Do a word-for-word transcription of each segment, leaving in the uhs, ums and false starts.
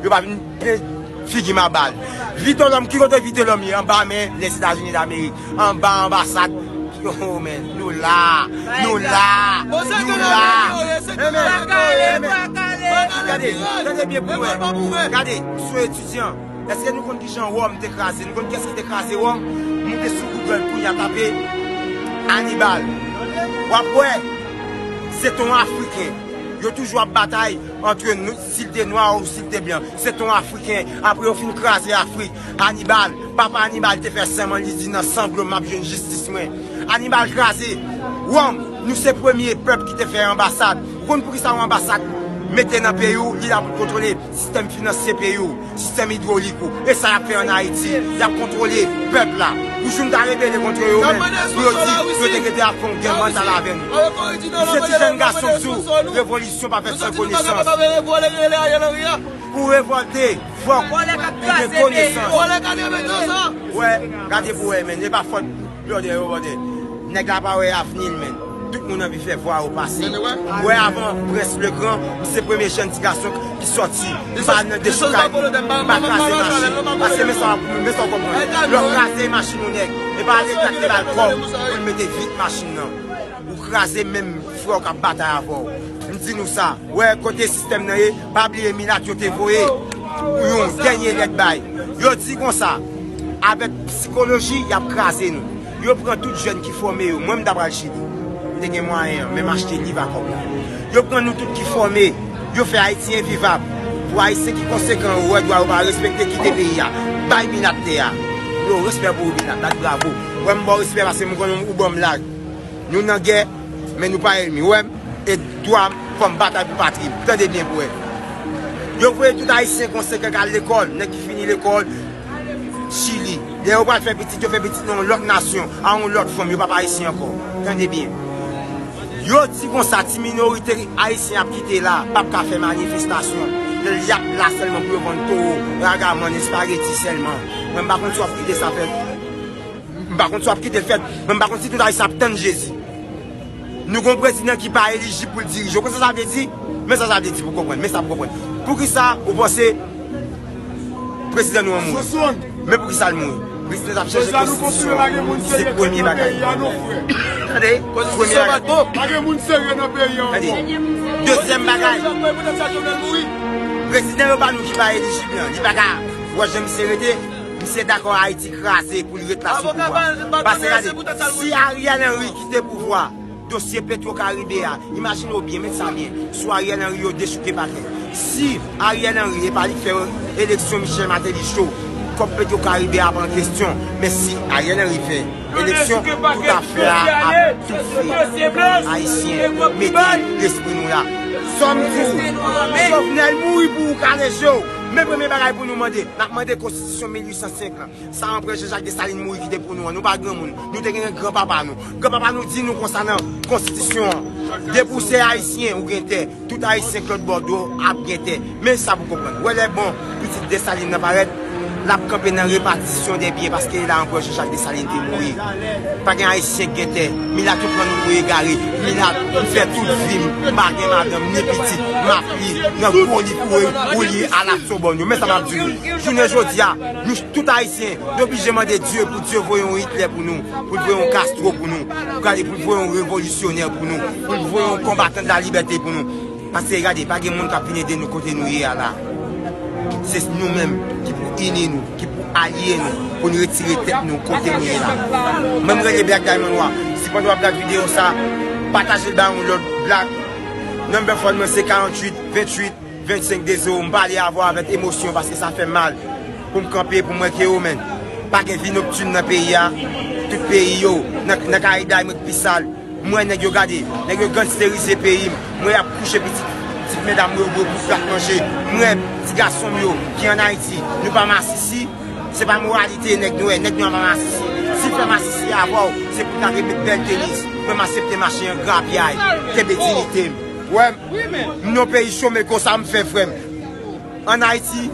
Yo pa vin plen figi m a bal. Vitelhomme, ki kote Vitelhomme ye? Anba men Lèzetazini Damerik. Anba anbasad. Yo, men, nou la. Nou la. Nou la. Gade, tande byen pou wè. Gade, sou etidyan. Èske nou konn kijan Wòm te kraze? Nou konn kiyès ki te kraze Wòm? Moute sou Google kounye a, tape Hannibal. W ap wè, se te yon Afriken. Yo toujou ap batay ant nou, si l te nwa ou si l te blan. Se te yon Afriken. Apre yo fin kraze Afrik, Hannibal, papa Hannibal te fè sèman, li di, nan sanglo m ap jwenn jistis mwen. Hannibal kraze Wòm. Nou se premye pèp ki te fè anbasad. Ou konn poukisa yon anbasad mete nan peyi w? Li la pou l kontwole sistèm finansye peyi w, sistèm idwolik ou. E sa y ap fè ann Ayiti. Y ap kontwole pèp la. Pou jou n ta rebele kont yo menm, pou yo di yo te rete ap fè yon gè mantal avè nou. Misye ti jèn gason di w, revolisyon pa fèt san konesans. Pou revòlte, fòk ou gen konesans. Wè, gade pou wè, men, e pa fòt. Blòdè yo, blòdè. Nèg la pa wè avni l, men. Tout moun anvi fè vwa yo pase. M wè avan Prince Legrand, m se premye jèn ti gason ki sòti. M pa al nan dechoukay, m pa kraze machin. Paske men sa, men sa w konprann. Lè w kraze machin yon nèg, e pa al ekate ba l kòb pou l mete vit machin nan. Ou kraze menm frè w k ap batay avè w. M di nou sa. Wè kote sistèm nan ye, pa bliye milat yo te voye yon dènye lèt bay. Yo di konsa, avèk sikoloji, y ap kraze nou. Yo pran tout jèn ki fòme yo. Mwen, m ta pral Chili. M te gen mwayen an, men m achte liv a kòb la. Yo pran nou tout ki fòme. Yo fè Ayiti envivab. Pou Ayisyen ki konsekan, yo wè dwa yo pa respekte, kite peyi a. Bay milat tè a. Yo, respè pou ou, milat. Bat bravo. Wè, m ba w respè paske m konnen ou ban m laj. Nou nan gè, men nou pa ènmi. Ou wè m? E dwa m, fò m batay pou patri m. Tande byen pou wè. Yo voye tout Ayisyen konsekan k al lekòl, nèg ki fini lekòl, Chili. Lè yo pral fè pitit, yo fè pitit nan yon lòt nasyon, a yon lòt fanm, yo p ap Ayisyen ankò. Tande byen. Yo di konsa, ti minorite Ayisyen ap kite la, p ap ka fè manifestasyon. Yo, y ap la sèlman pou yo vann towo, ragamann, espageti sèlman. Mwen, m pa konn si w ap kite sa fèt. M pa konn si w ap kite l fèt, men m pa konn si tout Ayisyen ap tann Jezi. Nou gon prezidan ki pa elijib pou l dirije. Ou konn sa sa vle di? Men sa sa vle di pou konprann, men sa pou konprann. Poukisa ou panse prezidan nou an mouri? Men poukisa l mouri? Prezidan t ap chèche konstitisyon an. Se premye bagay. Tande? Premye bagay. Pa gen moun serye nan peyi an ankò. Tande? Dezyèm bagay. Prezidan yo ba nou ki pa elijib lan, li pa ka wè jan misye rete. Misye dakò Ayiti kraze pou l ret la sou pouvwa. Paske gade, si Ariel Henry kite pouvwa, dosye Petro Caribe a, imajine w byen, met sa byen, sou Ariel Henry yo dechouke pakè. Si Ariel Henry, e pa li k fè eleksyon Michel Martelly cho, kòb Petro Caribe a pa an kesyon. Men si Ariel Henry fè eleksyon, tout afè a ap toufe. Ayisyen, mete lespri nou la. Sòm di w, Jovenel mouri pou ou kale je w. Men premye bagay pou nou mande, n ap mande konstitisyon mil uit san senk lan. Sa anprè Jean-Jacques Dessalines mouri kite pou nou an. Nou pa granmoun. Nou te gen granpapa nou. Granpapa nou di nou konsa nan konstitisyon an. Depi w se Ayisyen, ou gen tè. Tout Ayisyen k lòt bò dlo ap gen tè. Men sa pou konprann. Wè lè bon, pitit Dessalines nan parèt, l ap kanpe nan repatisyon dè byen paske la anprè Jean-Jacques Dessalines te mouri. Pa gen Ayisyen k gen tè. Milat yo pran nou pou egare. Milat, m fè tout vi m, m pa gen madanm, ni pitit, m ap li nan gwo li pou ou li a la Sobòn yo. Men sa m ap di nou. Jounen jodi a, nou tout Ayisyen, nou oblije mande Dye pou Dye voye yon Hitler pou nou, pou l voye yon Castro pou nou, pou gade, pou l voye yon revolisyonè pou nou, pou l voye yon konbatan de la libète pou nou. Paske gade, pa gen moun k ap vin ede nou kote nou ye a la. Se nou menm ki pou ini nou, ki pou alye nou, pou n retire tèt nou kote nou ye la. Mwen, m rele Black Diamond Noir. Si pandan w ap gade videyo sa, pataje l ba yon lòt Black. Number phone mwen se karanntuit venntuit vennsenk de zewo. M pale avè w avèk emosyon paske sa fè m mal pou m kanpe, pou m wè ke yo, men, pa gen vi noktin nan peyi a. Tout peyi yo, nan, nan Karayib la, mwen k pi sal. M wè nèg yo gade, nèg yo gangsterize peyi m. M wè y ap kouche pitit, pitit medam yo, yo pou plat manje. M wè ti gason m yo ki ann Ayiti, nou pa masisi. Se pa moralite nèg nwè, nèg nwè pa masisi. Si l fè masisi avè w, se pou l ta dwe met bèl tenis. Mwen m aksepte mache an grapyay, kenbe diyite m. Wè, m nan yon peyi chome konsa m fè, frè m. Ann Ayiti,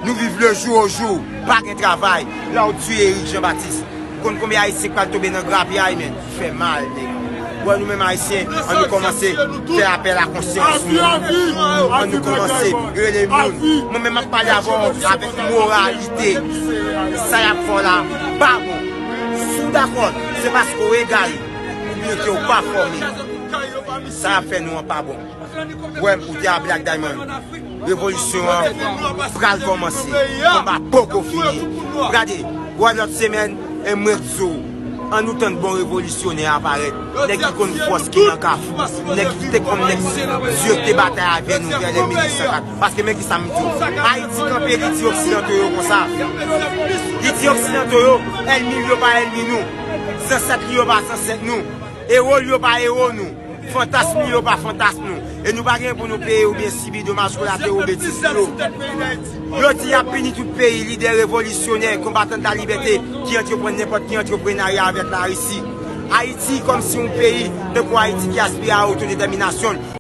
nou viv le jour au jour, pa gen travay. La w tiye Eric Jean Baptiste. Konn konbyen Ayisyen k pral tonbe nan grapyay, men, fè mal, nèg. Bon, nou menm Ayisyen, an nou kòmanse fè apèl a konsyans nou. An nou kòmanse rele moun. Mwen menm, m ap pale avè w avèk moralite. Sa y ap fè w la pa bon. Si w dakò, se paske w egare oubyen ke w pa fòme. Sa y ap fè nou an pa bon. Wè, ou te a Black Diamond. Revolisyon an pral kòmanse. Konba poko fini. Gade, wè lòt semèn, e mwen k di w, an nou tann bon revolisyonè aparèt. Nèg ki konn fòs ki nan Kafou. Nèg ki te konn nèg Dye te batay avè nou vè lè mil uit san kat. Paske men ki sa m di w. Ayiti kanpe, li di oksidanto yo konsa. Li di oksidanto yo, ènmi l yo pa ènmi nou. Zansèt li yo pa zansèt nou. Ewo l yo pa ewo nou. Fantasm li yo pa fantasm nou. E nou pa gen pou nou peye oubyen sibi domaj kolatero betis yo. Yo di y ap pini tout peyi, lidè revolisyonè, konbatan de la libète, ki antreprann nenpòt ki antreprenarya avèk Larisi. Ayiti kòmsi yon peyi, tankou Ayiti ki aspire a otodetèminasyon l.